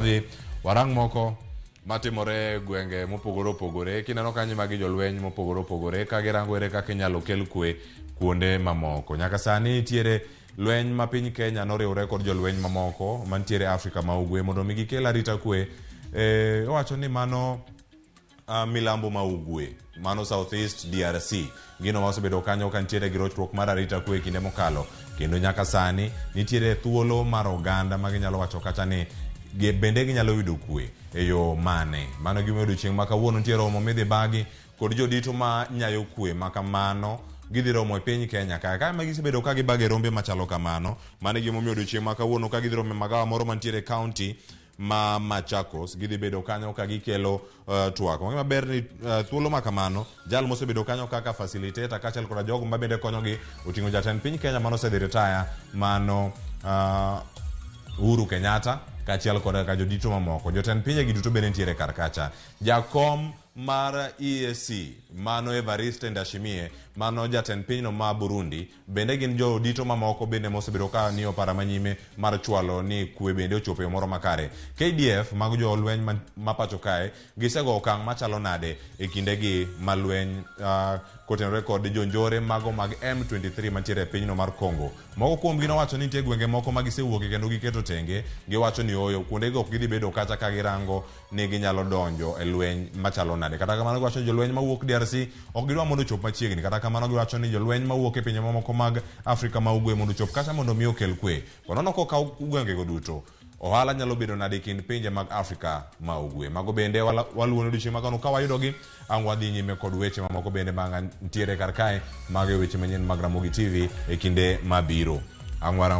Dhi warang moko matimore e gwenge mopogore opogore. Kineno kanyo magi jolweny mopogore opogore ka girango ere kaka inyalo kel kwe kuonde mamoko. Nyaka sani nitiere lweny ma piny Kenya noriwre kod jolweny mamoko mantiere Afrika ma Ugwe mondo mi gikel arita kwe. E, owacho ni mano milambo ma ugwe mano South East DRC gino ma osebedo kanyo ka nitiere gi rochruok mar arita kwe e kinde mokalo kendo nyaka sani nitiere thuolo mar oganda ma ginyalo wacho kacha ni bende ginyalo yudo kwe e yo mane. Mano gima odiochieng' ma kawuono nitie romo midhi bagi kod jodito ma nyayo kwe ma kamano gidhi romo e piny Kenya kae. Kae ma gisebedo ka gibago e rombe machalo kamano. Mano e gimomiyo odiochieng' ma kawuono ka gidhi romo e magawa moro mantiere e county ma Machakos gidhi bedo kanyo ka gikelo twak. Wang'e maber ni thuolo ma kamano jal mosebedo kanyo kaka facilitator kaachiel koda jogo ma bende konyogi oting'o jatend piny Kenya mano osedhi retire mano Uhuru Kenyatta kaachiel koda ka jodito mamoko. Jotend pinje gi duto bende nitiere kar kacha. Jakom mar EAC mano Evariste Ndayishimiye mano jatend pinyno ma Burundi Bende gin jodito mamoko bende mosebedo ka ni opara manyime mar chwalo ni kwe bende ochopo e yo moro makare. KDF mag jolweny ma pacho kae gisego okang' machalo nade e kindegi ma lweny kotenore kod jonjore mago mag M23 mantiere e pinyno mar Congo. Moko kuomgi nowacho ni nitie gwenge moko ma gisewuoke kendo giketo tenge, giwacho ni ooyo kuondego ok gidhi bedo kata ka girango ni ginyalo donjo e lweny machalo nade. Kata kamano giwacho ni jolweny mawuok DRC ok gidwa mondo ochop machiegni. Kata kamano giwacho ni jolweny mawuok e pinje mamoko mag Afrika ma Ugwe mondo ochop kacha mondo mi okel kwe. Ponono kokaw gwengego duto, ohala nyalo bedo nade e kind pinje mag Afrika ma Ugwe. Mago bende waluwo ni odiochieng' ma kawuono ka wayudogi, ang' wadhi nyime kod weche mamoko bende ma ntiere kar kae. Mago e weche manyien mag Ramogi TV e kinde mabiro. Ang' warango.